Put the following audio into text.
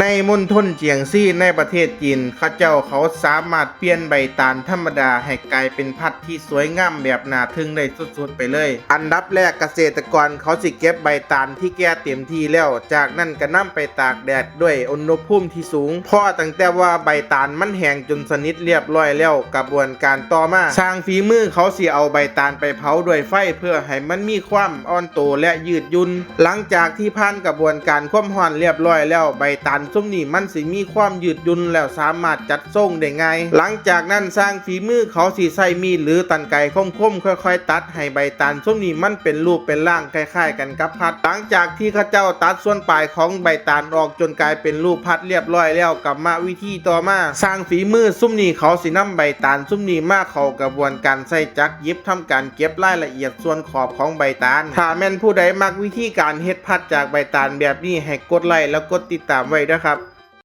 ໃນມົນທົນຈຽງຊີ ໃນປະເທດຈີນ ເຂົາເຈົ້າເຂົາສາມາດປ່ຽນໃບຕານທຳມະດາໃຫ້ກາຍເປັນພັດທີ່ສວຍງາມແບບໜ້າທຶ່ງໄດ້ສຸດໆໄປເລີຍ. ອັນດັບແລກ ກະເສດຕະກອນເຂົາຊິເກັບໃບຕານທີ່ແກ່ເຕັມທີ່ແລ້ວ, ຈາກນັ້ນກະນຳໄປຕາກແດດດ້ວຍອຸນຫະພູມທີ່ສູງ. ພໍຕັ້ງແຕ່ວ່າໃບຕານມັນແຫ້ງຈົນສະໜິດລຽບຮ້ອຍແລ້ວ, ກະບວນການຕໍ່ມາ ຊ່າງຝີມືເຂົາຊິເອົາໃບຕານໄປເຜົາດ້ວຍໄຟ ເພື່ອໃຫ້ມັນມີຄວາມອ່ອນໂຕ ແລະ ຍືດຫຍຸ່ນ. ຫຼັງຈາກທີ່ຜ່ານກະບວນການຄວາມຮ້ອນລຽບຮ້ອຍແລ້ວ, ໃບຕານຊຸມນີ້ມັນຊິມີຄວາມຍືດຫຍຸ່ນ ແລ້ວສາມາດຈັດຊົງໄດ້ງ່າຍ. ຫຼັງຈາກນັ້ນ ຊ່າງຝີມືເຂົາຊິໃຊ້ມີດ ຫຼື ຕັນໄກຄົມໆ ຄ່ອຍໆຕັດໃຫ້ໃບຕານຊຸມນີ້ມັນເປັນຮູບເປັນຮ່າງ ຄ້າຍໆກັນກັບພັດ. ຫຼັງຈາກທີ່ເຂົາເຈົ້າຕັດສ່ວນປາຍຂອງໃບຕານອອກຈົນກາຍເປັນຮູບພັດລຽບຮ້ອຍແລ້ວ, ກຳມະວິທີຕໍ່ມາ ຊ່າງຝີມືຊຸມນີ້ເຂົາຊິນຳໃບຕານຊຸມນີ້ມາເຂົ້າກະບວນການໃຊ້ຈັກຫຍິບ ທຳການເກັບລາຍລະອຽດສ່ວນຂອບຂອງໃບຕານ. ຖ້າແມ່ນຜູ້ໃດມັກວິທີການເຮັດພັດຈາກໃບຕານແບບນີ້ ໃຫ້ກົດໄລ ແລະ ກົດຕິດຕາມໄວ້ເດີຄັບ.